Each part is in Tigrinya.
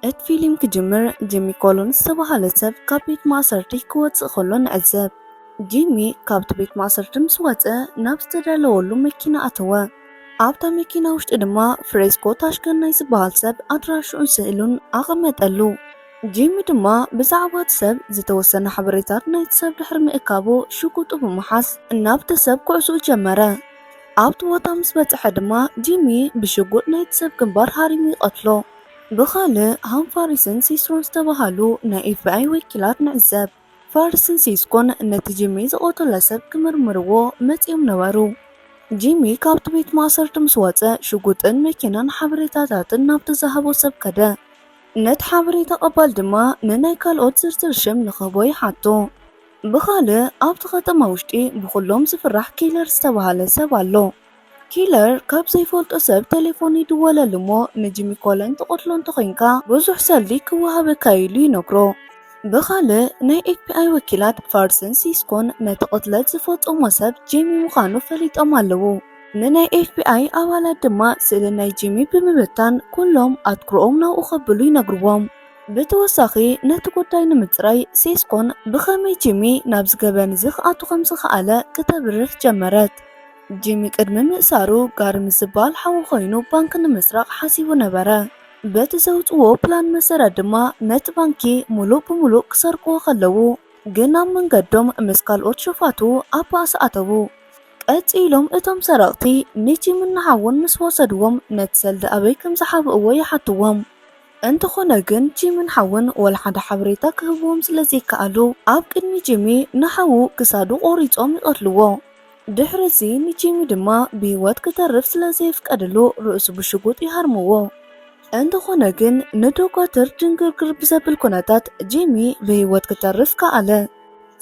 እቲ ፊልም ክጅምር ጂሚ ኮሎን ዝተባህለ ሰብ ካብ ቤት ማእሰርቲ ክወጽእ ከሎ ንዕዘብ። ጂሚ ካብቲ ቤት ማእሰርቲ ምስ ወጸ ናብ ዝተዳለወሉ መኪና ኣተወ። ኣብታ መኪና ውሽጢ ድማ ፍሬስኮ ታሽከን ናይ ዝበሃል ሰብ ኣድራሽኡን ስእሉን ኣቐመጠሉ። ጂሚ ድማ ብዛዕባ እቲ ሰብ ዝተወሰነ ሓበሬታት ናይቲ ሰብ ድሕሪ ምእካቡ ሽጉጡ ብምሓዝ ናብቲ ሰብ ኩዕሶኡ ጀመረ። ኣብቲ ቦታ ምስ በጽሐ ድማ ጂሚ ብሽጉጥ ናይቲ ሰብ ግንባር ሃሪሙ ይቐትሎ። ብኻልእ ሃም ፋሪስን ሲስሮን ዝተባሃሉ ናይ ኤፍቢኣይ ወኪላት ንዕዘብ። ፋሪስን ሲስኮን ነቲ ጂሚ ዝቐተሎ ሰብ ክምርምርዎ መጺኦም ነበሩ። ጂሚ ካብቲ ቤት ማእሰርቲ ምስ ወጸ ሽጉጥን መኪናን ሓበሬታታትን ናብቲ ዝሃቦ ሰብ ከደ። ነቲ ሓበሬታ ቀባል ድማ ንናይ ካልኦት ዝርዝር ሽም ንክህቦ ይሓቶ። ብኻልእ ኣብቲ ከተማ ውሽጢ ብኹሎም ዝፍራሕ ኪለር ዝተባህለ ሰብ ኣሎ። ኪለር ካብ ዘይፈልጦ ሰብ ቴሌፎን ይድወለሉ እሞ ንጂሚ ኮለን ትቐትሎ እንተኾይንካ ብዙሕ ሰልዲ ክወሃበካ ኢሉ ይነግሮ። ብኻልእ ናይ ኤፍቢኣይ ወኪላት ፋርስን ሲስኮን ነቲ ቅትለት ዝፈጸሞ ሰብ ጂሚ ምዃኑ ፈሊጦም ኣለዉ። ንናይ ኤፍቢኣይ ኣባላት ድማ ስእሊ ናይ ጂሚ ብምብታን ኩሎም ኣትኩሮኦም ናብኡ ከብሉ ይነግርዎም። ብተወሳኺ ነቲ ጉዳይ ንምጽራይ ሲስኮን ብኸመይ ጂሚ ናብ ዝገበን እዚ ክኣቱ ከም ዝኸኣለ ክተብርህ ጀመረት። ጂሚ ቅድሚ ምእሳሩ ጋሪ ምስ ዝበሃል ሓዉ ኮይኑ ባንክ ንምስራቕ ሓሲቡ ነበረ። በቲ ዘውጽዎ ፕላን መሰረት ድማ ነቲ ባንኪ ሙሉእ ብሙሉእ ክሰርቅዎ ከለዉ ግን ኣብ መንገዶም ምስ ካልኦት ሸፋቱ ኣብ ባእሲ ኣተዉ። ቀጺሎም እቶም ሰረቕቲ ንጂምን ንሓዉን ምስ ወሰድዎም ነቲ ሰልዲ ኣበይ ከም ዝሓብእዎ ይሓትዎም። እንተኾነ ግን ጂምን ሓውን ወላ ሓደ ሓበሬታ ክህብዎም ስለ ዘይከኣሉ ኣብ ቅድሚ ጂሚ ንሓዉ ክሳዱ ቆሪጾም ይቐትልዎ። ድሕሪ እዚ ንጂሚ ድማ ብህይወት ክተርፍ ስለ ዘየፍቀድሉ ርእሱ ብሽጉጥ ይሃርምዎ። እንተኾነ ግን ንዶጋትር ድንግርግር ብዘብል ኩነታት ጂሚ ብህይወት ክተርፍ ከኣለ።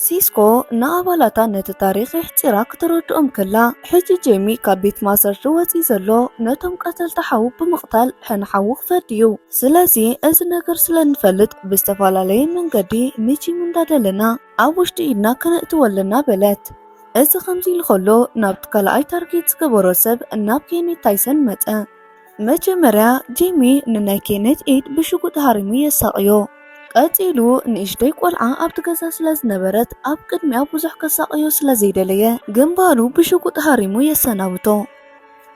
ሲስኮ ንኣባላታ ነቲ ታሪኽ የሕጺራ ክተረድኦም ከላ፣ ሕጂ ጂሚ ካብ ቤት ማእሰርቲ ወጺኡ ዘሎ ነቶም ቀተልቲ ሓው ብምቕታል ሕነ ሓው ክፈዲ እዩ። ስለዚ እዚ ነገር ስለ ንፈልጥ ብዝተፈላለየ መንገዲ ንጂሚ እንዳደለና ኣብ ውሽጢ ኢድና ከነእትዎ ኣለና በለት። እዚ ከምዚ ኢሉ ከሎ ናብቲ ካልኣይ ታርጌት ዝገበሮ ሰብ ናብ ኬኔት ታይሰን መጸ። መጀመርያ ጂሚ ንናይ ኬኔት ኢድ ብሽጉጥ ሃሪሙ የሳቕዮ። ቀጺሉ ንእሽተይ ቆልዓ ኣብቲ ገዛ ስለ ዝነበረት ኣብ ቅድሚያ ብዙሕ ከሳቕዮ ስለ ዘይደለየ ግንባሩ ብሽጉጥ ሃሪሙ የሰናብቶ።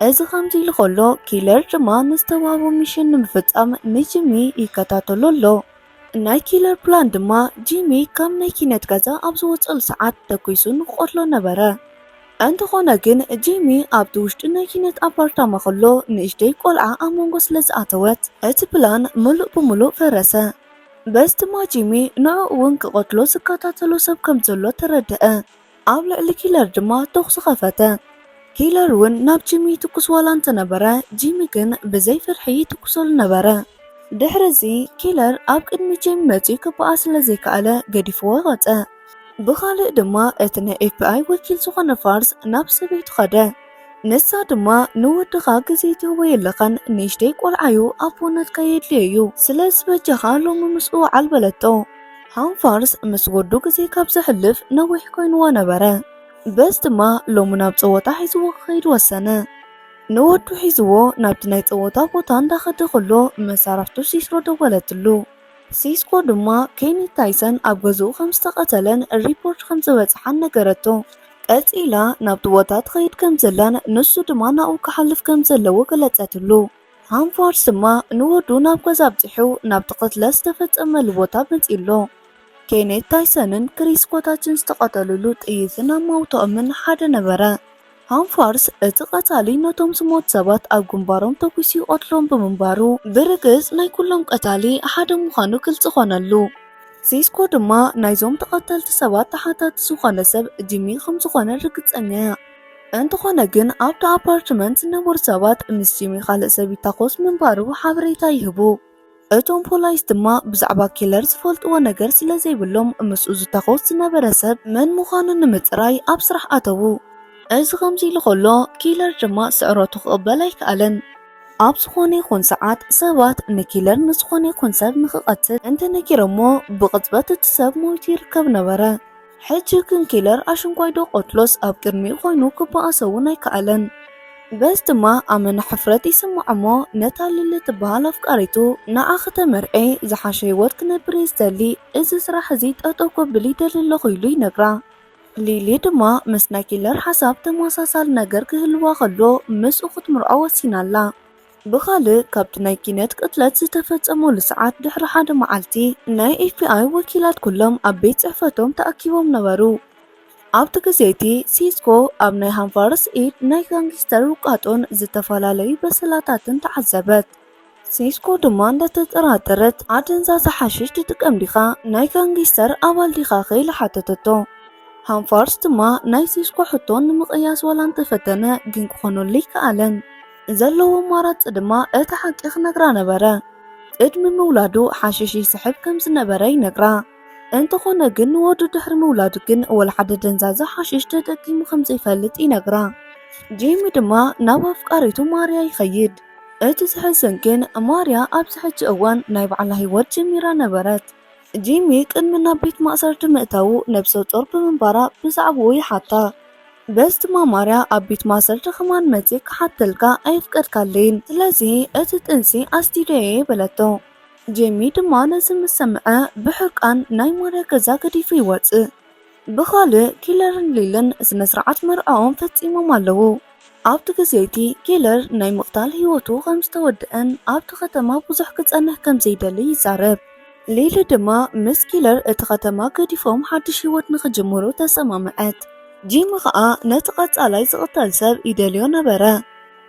እዚ ከምዚ ኢሉ ከሎ ኪለር ድማ ንዝተዋህቦ ሚሽን ንምፍጻም ንጂሚ ይከታተሎ ኣሎ። ናይ ኪለር ፕላን ድማ ጂሚ ካብ ናይ ኪነት ገዛ ኣብ ዝወጸሉ ሰዓት ተኩሱ ንክቐትሎ ነበረ። እንተኾነ ግን ጂሚ ኣብቲ ውሽጢ ናይ ኪነት ኣፓርታማ ከሎ ንእሽተይ ቆልዓ ኣብ መንጎ ስለ ዝኣተወት እቲ ፕላን ምሉእ ብምሉእ ፈረሰ። በዚ ድማ ጂሚ ንዕኡ እውን ክቐትሎ ዝከታተሎ ሰብ ከም ዘሎ ተረድአ። ኣብ ልዕሊ ኪለር ድማ ተኹሲ ከፈተ። ኪለር እውን ናብ ጂሚ ይትኩስ ዋላ እንተነበረ ጂሚ ግን ብዘይ ፍርሒ ይትኩሰሉ ነበረ። ድሕሪ እዚ ኪለር ኣብ ቅድሚ ጂሚ መጺኡ ክበኣስ ስለ ዘይከኣለ ገዲፍዎ ወጸ። ብኻልእ ድማ እቲ ናይ ኤፍቢኣይ ወኪል ዝኾነ ፋርስ ናብ ሰበይቱ ኸደ። ንሳ ድማ ንወድኻ ግዜ ትህቦ የለኻን፣ ንእሽተይ ቆልዓዩ ኣቦነትካ የድልዮ እዩ። ስለዚ በጃኻ ሎሚ ምስኡ ውዓል በለቶ። ሃንፋርስ ምስ ወዱ ግዜ ካብ ዘሕልፍ ነዊሕ ኮይንዎ ነበረ። በዚ ድማ ሎሚ ናብ ጸወታ ሒዝዎ ክኸይድ ወሰነ። ንወዱ ሒዝዎ ናብቲ ናይ ጸወታ ቦታ እንዳኸደ ከሎ መሳርሕቱ ሲስሮ ደወለትሉ። ሲስኮ ድማ ኬኒ ታይሰን ኣብ ገዝኡ ከም ዝተቐተለን ሪፖርት ከም ዝበጽሓን ነገረቶ። ቀጺላ ናብቲ ቦታ ትኸይድ ከም ዘላን ንሱ ድማ ናብኡ ክሓልፍ ከም ዘለዎ ገለጸትሉ። ሃንፋርስ ድማ ንወዱ ናብ ገዛ ኣብጺሑ ናብቲ ቅትለት ዝተፈጸመሉ ቦታ መጺኡ ኣሎ። ኬኔት ታይሰንን ክሪስ ኮታችን ዝተቐተሉሉ ጥይትን ኣማውታኦምን ሓደ ነበረ። ሃንፋርስ እቲ ቀታሊ ነቶም ዝሞቱ ሰባት ኣብ ግንባሮም ተኩሱ ይቐትሎም ብምንባሩ ብርግጽ ናይ ኩሎም ቀታሊ ሓደ ምዃኑ ግልጺ ኾነሉ። ሲስኮ ድማ ናይዞም ተቐተልቲ ሰባት ተሓታቲ ዝኾነ ሰብ ጂሚ ከም ዝኾነ ርግጸኛ እያ። እንተኾነ ግን ኣብቲ ኣፓርትመንት ዝነበሩ ሰባት ምስ ጂሚ ካልእ ሰብ ይታኾስ ምንባሩ ሓበሬታ ይህቡ። እቶም ፖላይስ ድማ ብዛዕባ ኪለር ዝፈልጥዎ ነገር ስለ ዘይብሎም ምስኡ ዝታኾስ ዝነበረ ሰብ መን ምዃኑ ንምጽራይ ኣብ ስራሕ ኣተዉ። እዚ ከምዚ ኢሉ ከሎ ኪለር ድማ ስዕረቱ ክቕበል ኣይከኣለን። ኣብ ዝኾነ ይኹን ሰዓት ሰባት ንኪለር ንዝኾነ ይኹን ሰብ ንኽቐትል እንተነጊሮሞ ብቕጽበት እቲ ሰብ ሞይቱ ይርከብ ነበረ። ሕጂ ግን ኪለር ኣሽንኳይ ዶ ቀትሎስ ኣብ ቅድሚኡ ኮይኑ ክበኣሶ እውን ኣይከኣለን። በዚ ድማ ኣመና ሕፍረት ይስምዖ እሞ፣ ነታ ሊሊ ትበሃል ኣፍቃሪቱ፣ "ንዓ ክተመርዔ፣ ዝሓሸ ህይወት ክነብር እየ ዝደሊ፣ እዚ ስራሕ እዚ ጠጠው ከብል ይደሊ ኣለኹ" ኢሉ ይነግራ። ሊሊ ድማ ምስ ናይ ኪለር ሓሳብ ተመሳሳሊ ነገር ክህልዋ ከሎ፣ ምስኡ ክትምርዖ ወሲና ኣላ። ብኻልእ፣ ካብቲ ናይ ኪነት ቅትለት ዝተፈጸመሉ ሰዓት ድሕሪ ሓደ መዓልቲ፣ ናይ ኤፍ ቢ ኣይ ወኪላት ኩሎም ኣብ ቤት ጽሕፈቶም ተኣኪቦም ነበሩ። ኣብቲ ግዜ እቲ፣ ሲስኮ ኣብ ናይ ሃንፋርስ ኢድ ናይ ጋንጊስተር ውቃጦን ዝተፈላለዩ በሰላታትን ተዓዘበት። ሲስኮ ድማ እንዳተጠራጠረት፣ "ኣደንዛዛ ሓሽሽ ትጥቀም ዲኻ? ናይ ጋንጊስተር ኣባል ዲኻ?" ኢላ ሓተተቶ። ሃንፋርስ ድማ ናይ ሲስኮ ሕቶ ንምቕያስ ዋላ እንተፈተነ፣ ግን ክኾነሉ ኣይከኣለን። ዘለዎ ኣማራጺ ድማ እቲ ሓቂ ክነግራ ነበረ። ቅድሚ ምውላዱ ሓሽሽ ይስሕብ ከም ዝነበረ ይነግራ። እንተኾነ ግን፣ ንወዱ ድሕሪ ምውላዱ ግን ወላ ሓደ ደንዛዛ ሓሽሽ ተጠቂሙ ከም ዘይፈልጥ ይነግራ። ጄሚ ድማ ናብ ኣፍቃሪቱ ማርያ ይኸይድ። እቲ ዘሕዝን ግን፣ ማርያ ኣብዚ ሕጂ እዋን ናይ ባዕላ ህይወት ጀሚራ ነበረት። ጂሚ ቅድሚ ናብ ቤት ማእሰርቲ ምእታዉ፣ ነብሰ ጡር ብምንባራ ብዛዕባኡ ይሓታ። በዚ ድማ ማርያ፣ "ኣብ ቤት ማእሰርቲ ከማን መጺኤ ክሓተልካ ኣየፍቀድካለይን፣ ስለዚ እቲ ጥንሲ ኣስዲደዮ እየ" በለቶ። ጂሚ ድማ ነዚ ምስ ሰምዐ፣ ብሕርቃን ናይ ማርያ ገዛ ገዲፉ ይወጽእ። ብኻልእ፣ ኪለርን ሊልን ስነ ስርዓት መርዓኦም ፈጺሞም ኣለዉ። ኣብቲ ግዜ እቲ፣ ኪለር ናይ ምቕታል ህይወቱ ከም ዝተወድአን ኣብቲ ከተማ ብዙሕ ክጸንሕ ከም ዘይደሊ ይዛረብ። ሊሊ ድማ ምስ ኪለር እቲ ከተማ ገዲፎም ሓድሽ ህይወት ንኽጅምሩ ተሰማምዐት። ጂሚ ኸኣ ነቲ ቀጻላይ ዝቕተል ሰብ ይደልዮ ነበረ።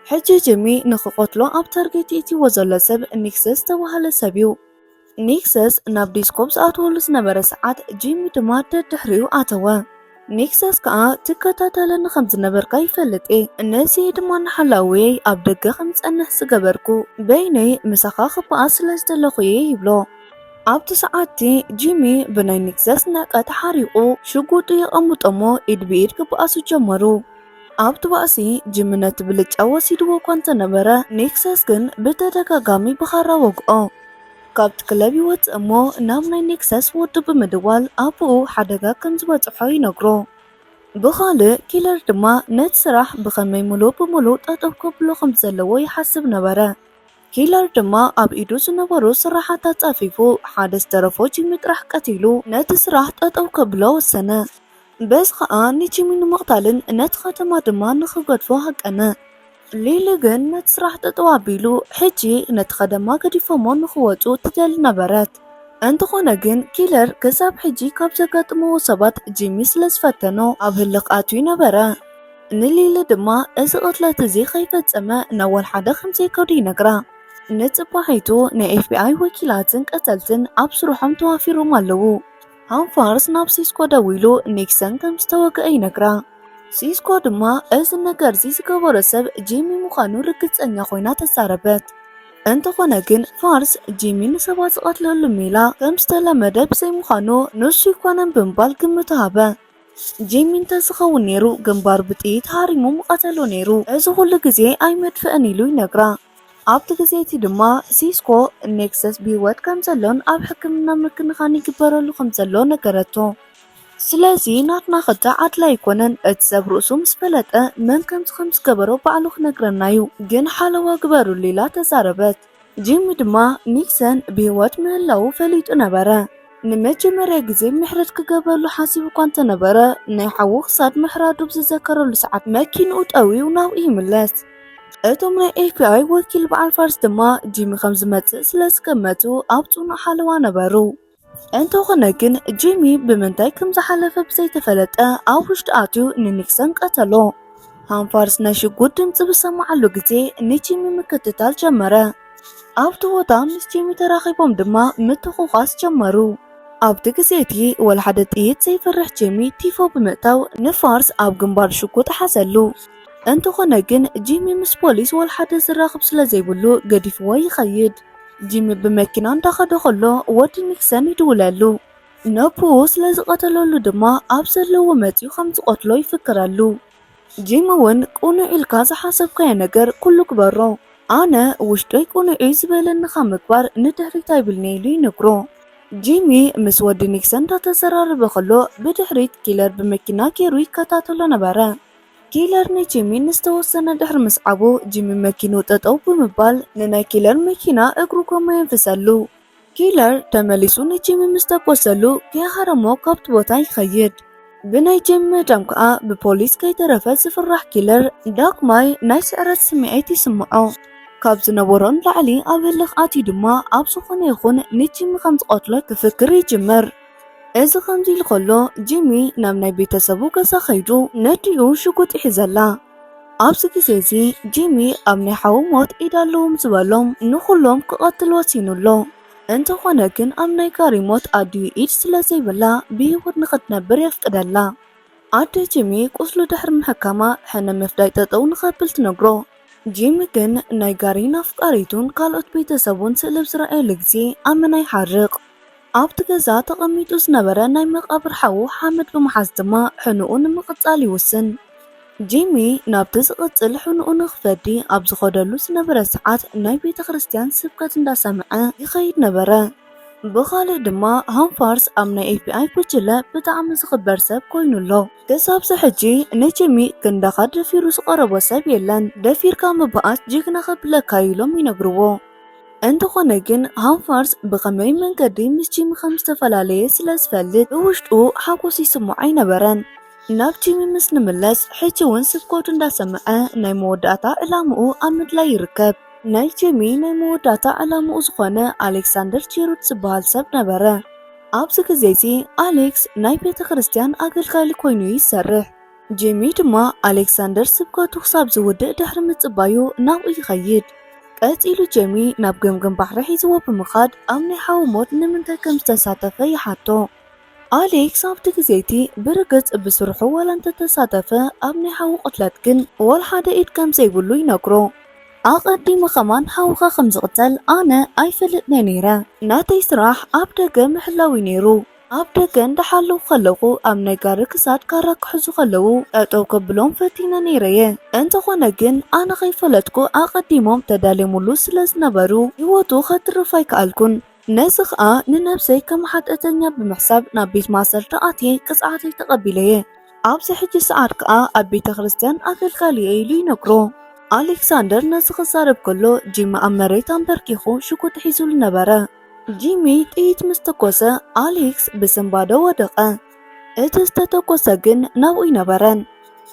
ሕጂ ጂሚ ንኽቐትሎ ኣብ ታርጌት የእትይዎ ዘሎ ሰብ ኒክሰስ ዝተባህለ ሰብ እዩ። ኒክሰስ ናብ ዲስኮ ኣብ ዝኣተወሉ ዝነበረ ሰዓት፣ ጂሚ ድማ ደድሕሪኡ ኣተወ። ኒክሰስ ከኣ፣ "ትከታተለኒ ከም ዝነበርካ ይፈልጥ እየ፣ ነዚ ድማ ንሓላውየይ ኣብ ደገ ከም ዝጸንሕ ዝገበርኩ፣ በይነይ ምሳኻ ክበኣስ ስለ ዝደለኹ እየ" ይብሎ። ኣብቲ ሰዓት'ቲ፣ ጂሚ ብናይ ኒክሰስ ንዕቀት ሓሪቑ፣ ሽጉጡ የቐምጦ እሞ፣ ኢድ ብኢድ ክበኣሱ ጀመሩ። ኣብቲ ባእሲ፣ ጂሚ ነቲ ብልጫ ወሲድዎ እኳ እንተነበረ፣ ኒክሰስ ግን ብተደጋጋሚ ብኻራ ወግኦ። ካብቲ ክለብ ይወጽእ እሞ፣ ናብ ናይ ኔክሰስ ወዱ ብምድዋል ኣቦኡ ሓደጋ ከም ዝበጽሖ ይነግሮ። ብኻልእ፣ ኪለር ድማ ነቲ ስራሕ ብኸመይ ምሉእ ብምሉእ ጠጠው ከብሎ ከም ዘለዎ ይሓስብ ነበረ። ኪለር ድማ ኣብ ኢዱ ዝነበሩ ስራሓት ኣጻፊፉ፣ ሓደ ዝተረፎ ጂሚ ጥራሕ ቀቲሉ፣ ነቲ ስራሕ ጠጠው ከብሎ ወሰነ። በዚ ኸኣ ንጂሚ ንምቕታልን ነቲ ከተማ ድማ ንኽገድፎ ሃቀነ። ሊሊ ግን ነቲ ስራሕ ጠጠው ኣቢሉ፣ ሕጂ ነቲ ከተማ ገዲፎሞ ንኽወጹ ትደሊ ነበረት። እንተኾነ ግን፣ ኪለር ክሳብ ሕጂ ካብ ዘጋጥምዎ ሰባት ጂሚ ስለ ዝፈተኖ፣ ኣብ ህልኽ ኣትዩ ነበረ። ንሊሊ ድማ፣ "እዚ ቅትለት እዚ ከይፈጸመ ናብ ዋላ ሓደ ከም ዘይከዱ" ይነግራ። ንጽባሒቱ፣ ናይ ኤፍ ቢ ኣይ ወኪላትን ቀተልትን ኣብ ስርሖም ተዋፊሮም ኣለዉ። ሃንፋርስ ናብ ሲስኮ ደዊሉ ኒክሰን ከም ዝተወግአ ይነግራ። ሲስኮ ድማ፣ እዚ ነገር እዚ ዝገበሮ ሰብ ጂሚ ምዃኑ ርግጸኛ ኮይና ተዛረበት። እንተኾነ ግን፣ ፋርስ ጂሚ ንሰባት ዝቐትለሉ ሜላ ከም ዝተለመደ ብዘይምዃኑ፣ ንሱ ኣይኮነን ብምባል ግምቱ ሃበ። ጂሚ እንተዝኸውን ነይሩ፣ ግንባሩ ብጥይት ሃሪሙ ምቐተሎ ነይሩ። እዚ ኩሉ ግዜ ኣይመድፍእን ኢሉ ይነግራ። ኣብቲ ግዜ እቲ ድማ፣ ሲስኮ ኔክሰስ ብህይወት ከም ዘሎን ኣብ ሕክምና ምክንኻን ይግበረሉ ከም ዘሎ ነገረቶ። ስለዚ ናትና ክዳዕ ኣድላይ ኣይኮነን፣ እቲ ሰብ ርእሱ ምስ ፈለጠ መን ከምዚ ከም ዝገበሮ ባዕሉ ክነግረና እዩ፣ ግን ሓለዋ ግበሩሉ ኢላ ተዛረበት። ጂሚ ድማ ኒክሰን ብህይወት ምህላዉ ፈሊጡ ነበረ። ንመጀመርያ ግዜ ምሕረት ክገብረሉ ሓሲቡ እኳ እንተነበረ፣ ናይ ሓዉ ክሳድ ምሕራዱ ብዝዘከረሉ ሰዓት መኪንኡ ጠውዩ ናብኡ ይምለስ። እቶም ናይ ኤፍ ቢ ኣይ ወኪል በዓል ፋርስ ድማ ጂሚ ከም ዝመጽእ ስለ ዝገመቱ ኣብ ጽኑዕ ሓለዋ ነበሩ። እንተኾነ ግን ጂሚ ብምንታይ ከም ዝሓለፈ ብዘይተፈለጠ ኣብ ውሽጢ ኣትዩ ንኒክሰን ቀተሎ። ሃንፋርስ ናይ ሽጉጥ ድምጺ ብሰማዓሉ ግዜ ንጂሚ ምክትታል ጀመረ። ኣብቲ ቦታ ምስ ጂሚ ተራኺቦም ድማ ምትኹኻስ ጀመሩ። ኣብቲ ግዜ እቲ ወላ ሓደ ጥይት ዘይፈርሕ ጂሚ ቲፎ ብምእታው ንፋርስ ኣብ ግንባር ሽጉጥ ሓዘሉ። እንተኾነ ግን ጂሚ ምስ ፖሊስ ወላ ሓደ ዝራኸብ ስለ ዘይብሉ ገዲፍዎ ይኸይድ። ጂሚ ብመኪና እንዳኸደ ከሎ ወዲ ኒክሰን ይድውለሉ። ነቦኡ ስለ ዝቐተለሉ ድማ ኣብ ዘለዎ መጺኡ ከም ዝቐትሎ ይፍክረሉ። ጂሚ እውን ቅኑዕ ኢልካ ዝሓሰብካዮ ነገር ኩሉ ግበሮ። ኣነ ውሽጠይ ቅኑዕ እዩ ዝበለኒ ካብ ምግባር ንድሕሪት ኣይብልን'የ ኢሉ ይነግሮ። ጂሚ ምስ ወዲ ኒክሰን እንዳተዘራረበ ከሎ ብድሕሪት ኪለር ብመኪና ገይሩ ይከታተሎ ነበረ። ኪለር ንጂሚ ንዝተወሰነ ድሕሪ ምስዓቡ፣ ጂሚ መኪኑ ጠጠው ብምባል ንናይ ኪለር መኪና እግሩ ጎማ የንፍሰሉ። ኪለር ተመሊሱ ንጂሚ ምስ ተኮሰሉ፣ ከይሃረሞ ካብቲ ቦታ ይኸይድ። ብናይ ጂሚ ምህዳም ከኣ ብፖሊስ ከይተረፈ ዝፍራሕ ኪለር ዳግማይ ናይ ስዕረት ስምዒት ይስምዖ። ካብ ዝነበሮ ንላዕሊ ኣብ ህልኽ ኣትዩ ድማ ኣብ ዝኾነ ይኹን ንጂሚ ከም ዝቐትሎ ክፍክር ይጅምር። እዚ ከምዚ ኢሉ ከሎ፣ ጂሚ ናብ ናይ ቤተሰቡ ገዛ ከይዱ ነዲኡ ሽጉጥ ይሕዘላ። ኣብዚ ግዜ እዚ ጂሚ ኣብ ናይ ሓዉ ሞት ኢድ ኣለዎም ዝበሎም ንኹሎም ክቐትል ወሲኑ ኣሎ። እንተኾነ ግን ኣብ ናይ ጋሪ ሞት ኣዲኡ ኢድ ስለ ዘይብላ ብህይወት ንኽትነብር የፍቅደላ። ኣደ ጂሚ ቁስሉ ድሕሪ ምሕካማ ሕነ ምፍዳይ ጠጠው ንኸብል ትነግሮ። ጂሚ ግን ናይ ጋሪን ኣፍቃሪቱን ካልኦት ቤተሰቡን ስእሊ ብዝረኣየሉ ግዜ ኣመና ይሓርቕ። ኣብቲ ገዛ ተቐሚጡ ዝነበረ ናይ መቓብር ሓዉ ሓመድ ብምሓዝ ድማ ሕንኡ ንምቕጻል ይውስን። ጂሚ ናብቲ ዝቕጽል ሕንኡ ንኽፈዲ ኣብ ዝኸደሉ ዝነበረ ሰዓት ናይ ቤተ ክርስቲያን ስብከት እንዳሰምዐ ይኸይድ ነበረ። ብኻልእ ድማ ሃንፋርስ ኣብ ናይ ኤፍ ቢ ኣይ ጉጅለ ብጣዕሚ ዝኽበር ሰብ ኮይኑ ኣሎ። ክሳብ እዚ ሕጂ ንጂሚ ክንዳኻ ደፊሩ ዝቐረቦ ሰብ የለን። ደፊርካ ምብኣስ ጅግና ከብለካ እዩ ኢሎም ይነግርዎ። እንተኾነ ግን ሃንፋርስ ብኸመይ መንገዲ ምስ ጂሚ ከም ዝተፈላለየ ስለ ዝፈልጥ ብውሽጡ ሓጎስ ይስምዖ ኣይነበረን። ናብ ጂሚ ምስ ንምለስ ሕጂ እውን ስብከቱ እንዳሰምዐ ናይ መወዳእታ ዕላምኡ ኣብ ምድላይ ይርከብ። ናይ ጂሚ ናይ መወዳእታ ዕላምኡ ዝኾነ ኣሌክሳንደር ጄሮድ ዝበሃል ሰብ ነበረ። ኣብዚ ግዜ እዚ ኣሌክስ ናይ ቤተ ክርስቲያን ኣገልጋሊ ኮይኑ ይሰርሕ። ጂሚ ድማ ኣሌክሳንደር ስብከቱ ክሳብ ዝውድእ ድሕሪ ምጽባዩ ናብኡ ይኸይድ። ቀጺሉ ጂሚ ናብ ገምገም ባሕሪ ሒዝዎ ብምኻድ ኣብ ናይ ሓዉ ሞት ንምንታይ ከም ዝተሳተፈ ይሓቶ። ኣሌክስ ኣብቲ ግዜ እቲ ብርግጽ ብስርሑ ዋላ እንተተሳተፈ ኣብ ናይ ሓዉ ቅትለት ግን ዋላ ሓደ ኢድ ከም ዘይብሉ ይነግሮ። ኣቐዲመ ከማን ሓውኻ ከም ዝቕተል ኣነ ኣይፈልጥን እየ ነይረ። ናተይ ስራሕ ኣብ ደገ ምሕላው እዩ ነይሩ። ኣብ ደገ እንዳሓለኹ ከለኹ ኣብ ናይ ጋሪ ክሳድ ካራ ክሕዙ ከለዉ ጠጠው ከብሎም ፈቲነ ነይረ እየ። እንተኾነ ግን ኣነ ከይፈለጥኩ ኣቐዲሞም ተዳልዮምሉ ስለ ዝነበሩ ህይወቱ ከትርፍ ኣይከኣልኩን። ነዚ ኸኣ ንነብሰይ ከም ሓጢኣተኛ ብምሕሳብ ናብ ቤት ማእሰርቲ ኣትየ ቅጽዓተይ ተቐቢለ'የ። ኣብዚ ሕጂ ሰዓት ከኣ ኣብ ቤተ ክርስቲያን ኣገልጋሊ እየ ኢሉ ይነግሮ። ኣሌክሳንደር ነዚ ክዛረብ ከሎ ጂሚ ኣብ መሬት ኣንበርኪኹ ሽጉጥ ሒዙሉ ነበረ። ጂሚ ጥይት ምስ ተኮሰ ኣሌክስ ብስንባደ ወደቐ። እቲ ዝተተኮሰ ግን ናብኡ ኣይነበረን።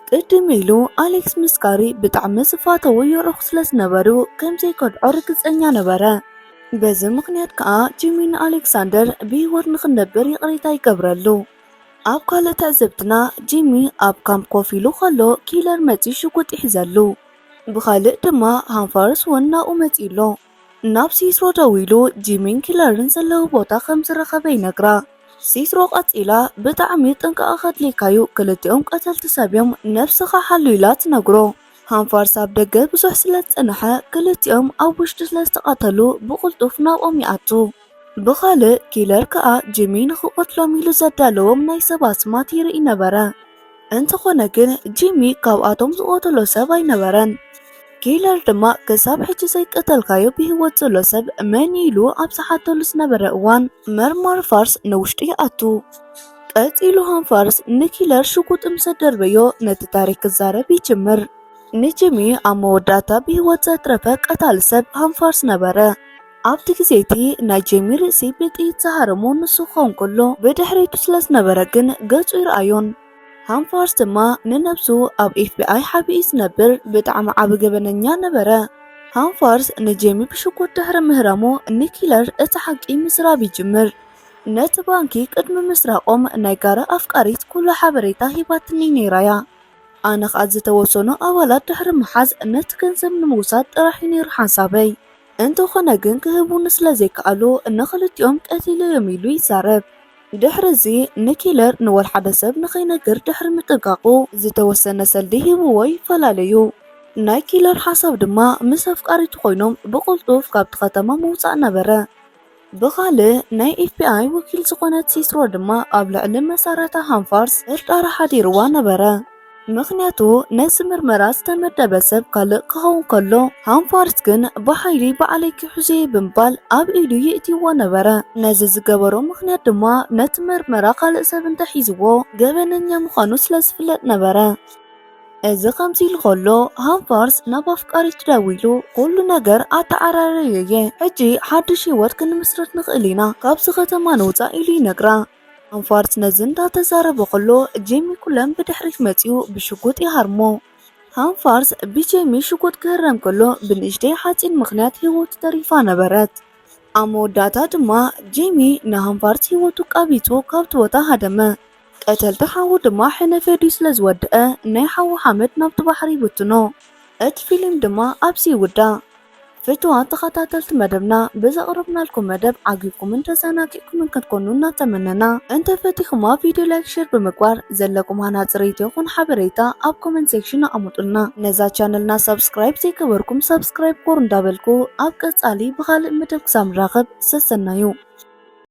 ቅድም ኢሉ ኣሌክስ ምስ ጋሪ ብጣዕሚ ዝፋተዉ የዕሩኽ ስለ ዝነበሩ ከም ዘይከድዖ ርግጸኛ ነበረ። በዚ ምኽንያት ከኣ ጂሚ ንኣሌክሳንደር ብህይወት ንኽነብር ይቕሬታ ይገብረሉ። ኣብ ካልእ ትዕዝብትና ጂሚ ኣብ ካምፕ ኮፍ ኢሉ ከሎ ኪለር መጺኡ ሽጉጥ ይሕዘሉ። ብኻልእ ድማ ሃንፋርስ እውን ናብኡ መጺኡ ኣሎ። ናብ ሲስሮ ደዊሉ ጂሚን ኪለርን ዘለዉ ቦታ ከም ዝረኸበ ይነግራ። ሲስሮ ቀጺላ ብጣዕሚ ጥንቃቐ ከድልየካዩ፣ ክልቲኦም ቀተልቲ ሰብ እዮም፣ ነብስኻ ሓሉ ኢላ ትነግሮ። ሃንፋርስ ኣብ ደገ ብዙሕ ስለ ዝጸንሐ ክልቲኦም ኣብ ውሽጢ ስለ ዝተቓተሉ ብቕልጡፍ ናብኦም ይኣቱ። ብኻልእ ኪለር ከኣ ጂሚ ንኽቐትሎም ኢሉ ዘዳለዎም ናይ ሰብ ኣስማት ይርኢ ነበረ። እንተኾነ ግን ጂሚ ካብኣቶም ዝቐተሎ ሰብ ኣይነበረን። ኪለር ድማ ክሳብ ሕጂ ዘይቀተልካዮ ብህይወት ዘሎ ሰብ መን እዩ ኢሉ ኣብ ዝሓተሉ ዝነበረ እዋን መርማሪ ፋርስ ንውሽጢ ይኣቱ። ቀጺሉ ሃንፋርስ ንኪለር ሽጉጥ ምስ ኣደርበዮ ነቲ ታሪክ ክዛረብ ይጅምር። ንጂሚ ኣብ መወዳእታ ብህይወት ዘትረፈ ቀታሊ ሰብ ሃንፋርስ ነበረ። ኣብቲ ግዜ እቲ ናይ ጂሚ ርእሲ ብጥይት ዝሃረሞ ንሱ ክኸውን ከሎ ብድሕሪቱ ስለ ዝነበረ ግን ገጹ ይርኣዮን። ሃንፋርስ ድማ ንነብሱ ኣብ ኤፍ ቢ ኣይ ሓቢኡ ዝነብር ብጣዕሚ ዓቢ ገበነኛ ነበረ። ሃንፋርስ ንጄሚ ብሽጉጥ ድሕሪ ምህራሙ ንኪለር እቲ ሓቂ ምስራብ ይጅምር። ነቲ ባንኪ ቅድሚ ምስራቖም ናይ ጋራ ኣፍቃሪት ኩሉ ሓበሬታ ሂባትኒ ነይራያ። ኣነ ኸኣ ዝተወሰኑ ኣባላት ድሕሪ ምሓዝ ነቲ ገንዘብ ንምውሳድ ጥራሕ እዩ ነይሩ ሓሳበይ። እንተኾነ ግን ክህቡኒ ስለ ዘይከኣሉ ንኽልቲኦም ቀቲለዮም ኢሉ ይዛረብ። ድሕሪ እዚ ንኪለር ንወል ሓደ ሰብ ንኸይነግር ድሕሪ ምጥንቃቑ ዝተወሰነ ሰልዲ ሂብዎ ይፈላለዩ። ናይ ኪለር ሓሳብ ድማ ምስ ኣፍቃሪቱ ኮይኖም ብቕልጡፍ ካብቲ ከተማ ምውጻእ ነበረ። ብኻልእ ናይ ኤፍ ቢ ኣይ ወኪል ዝኾነት ሲስሮ ድማ ኣብ ልዕሊ መሳርሕታ ሃንፋርስ ጥርጣረ ሓዲርዋ ነበረ። ምኽንያቱ ነዚ ምርመራ ዝተመደበ ሰብ ካልእ ክኸውን ከሎ ሃንፋርስ ግን ብሓይሊ ባዕለይ ክሕዞ እየ ብምባል ኣብ ኢዱ ይእትይዎ ነበረ። ነዚ ዝገበሮ ምኽንያት ድማ ነቲ ምርመራ ካልእ ሰብ እንተሒዝዎ ገበነኛ ምዃኑ ስለ ዝፍለጥ ነበረ። እዚ ከምዚ ኢሉ ከሎ፣ ሃንፋርስ ናብ ኣፍቃሪቱ ደዊሉ፣ "ኩሉ ነገር ኣተዓራረየየ፣ ሕጂ ሓድሽ ህይወት ክንምስርት ንኽእል ኢና፣ ካብዚ ከተማ ንውጻእ" ኢሉ ይነግራ። ሃንፋርስ ነዚ እንዳተዛረበ ከሎ፣ ጄሚ ኩለን ብድሕሪት መጺኡ ብሽጉጥ ይሃርሞ። ሃንፋርስ ብጄሚ ሽጉጥ ክህረም ከሎ፣ ብንእሽተይ ሓጺን ምኽንያት ህይወቱ ተሪፋ ነበረት። ኣብ መወዳእታ ድማ ጄሚ ንሃንፋርስ ህይወቱ ቃቢጹ ካብቲ ቦታ ሃደመ። ቀተልቲ ሓዉ ድማ ሕነ ፈድዩ ስለ ዝወደአ፣ ናይ ሓዉ ሓመድ ናብቲ ባሕሪ ይብትኖ። እቲ ፊልም ድማ ኣብዚ ይውዳእ። ፍቱዋት ተኸታተልቲ መደብና፣ ብዘቕረብናልኩም መደብ ዓጊብኩምን ተዘናጊዕኩምን ክትኮኑ እናተመነና፣ እንተፈቲኹማ ቪድዮ ላይክ፣ ሼር ብምግባር ዘለኩም ሃናጺ ርእይቶ ይኹን ሓበሬታ ኣብ ኮመንት ሴክሽን ኣቐምጡልና። ነዛ ቻነልና ሳብስክራይብ ዘይገበርኩም ሳብስክራይብ ኮር እንዳበልኩ፣ ኣብ ቀጻሊ ብኻልእ መደብ ክሳብ ንራኸብ ሰሰናዩ።